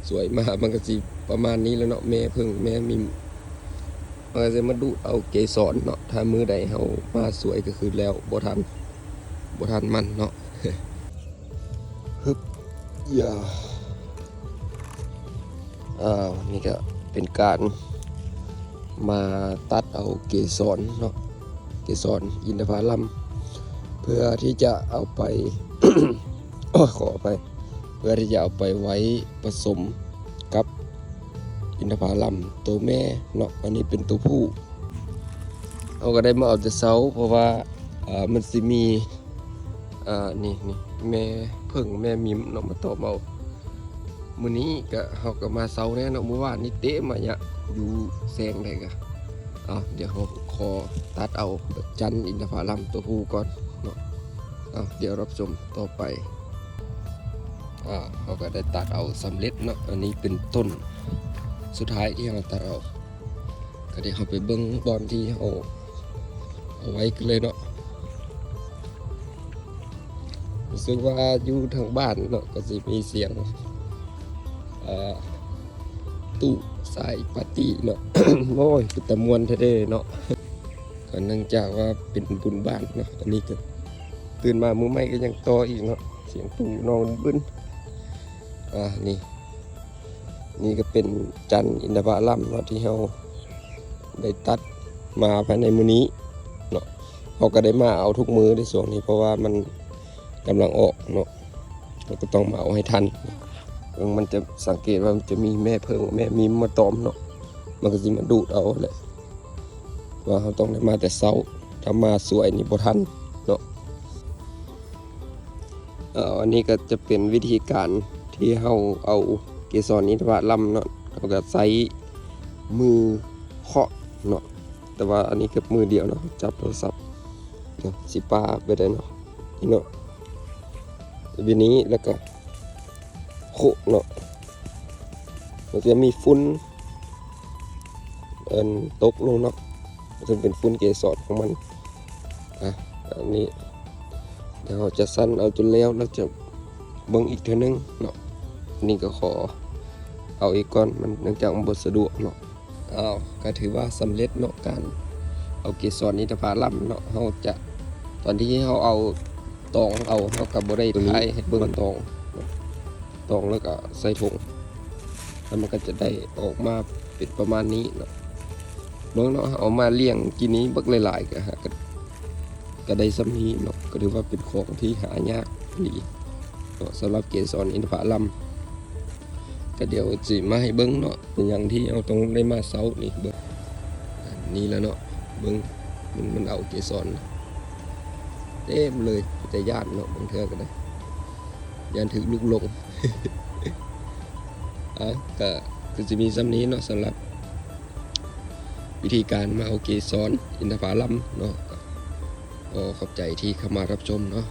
ສວຍມາ ມັນກໍຊິປະມານນີ້ແຫຼະເນາະ ແມ່ເຜິ້ງແມ່ມິມ ມັນກໍຊິມາດູດເອົາເກສອນເນາະ. ຖ້າມື້ໃດເຮົາມາສວຍກໍຄືແລ້ວ ບໍ່ທັນ ບໍ່ທັນມັນເນາະ. ຮຶບ ຢາ ອ້າວ ນີ້ກໍເປັນການມາຕັດເອົາເກສອນເນາະ ເກສອນອິນທະຜາລຳ ເພື່ອທີ່ຈະເອົາໄປ ຂໍອະໄພ ເພື່ອທີ່ຈະເອົາໄປໄວ້ປະສົມກັບອິນທະຜາລຳໂຕແມ່ເນາະ. ອັນນີ້ເປັນໂຕຜູ້ ເຮົາກໍໄດ້ມາເອົາແຕ່ເຊົ້າ ເພາະວ່າ ເອີ ມັນຊິມີ ອ່າ ນີ້ ນີ້ ແມ່ເຜິ້ງແມ່ມິມເນາະ ມາຕອມເອົາ. ມື້ນີ້ກະ ເຮົາກະມາເຊົ້າແດ່ເນາະ ມື້ວານນີ້ເຕະມາຍະ ຢູ່ແສງໃດກະ. ເອົາ ດຽວເຮົາຂໍຕັດເອົາຈັນອິນທະຜາລຳຕົວຜູ້ກ່ອນເນາະ. ເອົາ ດຽວຮັບຊົມຕໍ່ໄປ. ອ່າ ເຮົາກະໄດ້ຕັດເອົາສຳເລັດເນາະ ອັນນີ້ເປັນຕົ້ນສຸດທ້າຍທີ່ເຮົາຕັດເອົາ. ກໍດຽວເຮົາໄປເບິ່ງບ່ອນທີ່ເຮົາເອົາໄວ້ກັນເລີຍເນາະ. ຮູ້ສຶກວ່າຢູ່ທາງບ້ານເນາະ ກໍຊິມີສຽງ ເອີ ຕູ້ສາຍປາຕີ້ເນາະ. ໂອ້ຍ ເປັນຕາມ່ວນແທ້ໆເນາະ. ກໍເນື່ອງຈາກວ່າເປັນບຸນບ້ານເນາະ. ອັນນີ້ກໍຕື່ນມາມື້ໃໝ່ກໍຍັງຕໍ່ອີກເນາະ ສຽງຕູ້ນ້ອງບຶ້ນ. ອ່າ ນີ້ ນີ້ກໍເປັນຈັນອິນທະຜາລຳເນາະ ທີ່ເຮົາໄດ້ຕັດມາພາຍໃນມື້ນີ້ເນາະ. ເຮົາກໍໄດ້ມາເອົາທຸກມື້ໃນຊ່ວງນີ້ ເພາະວ່າມັນກຳລັງອອກເນາະ ເຮົາກໍຕ້ອງມາເອົາໃຫ້ທັນ. ເບິ່ງ ມັນຈະ ສັງເກດວ່າມັນຈະມີແມ່ເຜິ້ງແມ່ມິມມາຕອມເນາະ ມັນກໍຊິມາດູດເອົາແຫຼະ ວ່າເຮົາຕ້ອງໄດ້ມາແຕ່ເຊົ້າ ຖ້າມາສວຍນີ້ບໍ່ທັນເນາະ. ເອີ ອັນນີ້ກໍຈະເປັນວິທີການທີ່ເຮົາເອົາເກສອນອິນທະຜາລຳເນາະ ເຮົາກໍໃຊ້ມືເຄາະເນາະ. ແຕ່ວ່າອັນນີ້ກໍມືດຽວເນາະ ຈັບໂທລະສັບ ເນາະ ຊິປາໄປໄດ້ເນາະ ນີ້ເນາະ ແບບນີ້ ແລ້ວກໍໂຄະເນາະ ມັນຈະມີຝຸ່ນ ອັນ ຕົກລົງເນາະ ເຊິ່ງເປັນຝຸ່ນເກສອນຂອງມັນ. ອ່ະ ອັນນີ້ ດຽວເຮົາຈະສັນເອົາຈົນແລ້ວ ແລ້ວຈະເບິ່ງອີກເທື່ອໜຶ່ງເນາະ. ນີ້ກໍຂໍເອົາອີກກ່ອນ ມັນ ເນື່ອງຈາກມັນບໍ່ສະດວກເນາະ. ອ້າວ ກໍຖືວ່າສຳເລັດເນາະ ການເອົາເກສອນອິນທະຜາລຳເນາະ. ເຮົາຈະ ຕອນທີ່ເຮົາເອົາຕອງເອົາ ເຮົາກໍບໍ່ໄດ້ຖ່າຍໃຫ້ເບິ່ງຕອງເນາະ. ຕອງແລ້ວກໍໃສ່ຖົງ ແລ້ວມັນກໍຈະໄດ້ອອກມາເປັນປະມານນີ້ເນາະ. ເບິ່ງເນາະ ເອົາມາລ້ຽງກິນນີ້ບັກຫຼາຍໆ ກໍຫາ ກໍ ກໍໄດ້ສ່ຳນີ້ເນາະ. ກໍຖືວ່າເປັນຂອງທີ່ຫາຍາກອີ່ຫຼີເນາະ ສຳລັບເກສອນອິນທະຜາລຳ. ກໍດຽວຊິມາໃຫ້ເບິ່ງເນາະ ເປັນຫຍັງທີ່ເຮົາຕ້ອງໄດ້ມາເຊົ້ານີ້ ເບິ່ງ ນີ້ແຫຼະເນາະ. ເບິ່ງ ມັນ ມັນເອົາເກສອນເຕັມເລີຍ ເປັນຕາຢ້ານເນາະ ບາງເທື່ອກໍໄດ້ ຢ້ານຖືກລູກຫຼົງ. ເອົາ ກໍຄືຊິມີສ່ຳນີ້ເນາະ ສຳລັບວິທີການມາເອົາເກສອນອິນທະຜາລຳເນາະ. ກໍຂໍຂອບໃຈທີ່ເຂົ້າມາຮັບຊົມເນາະ.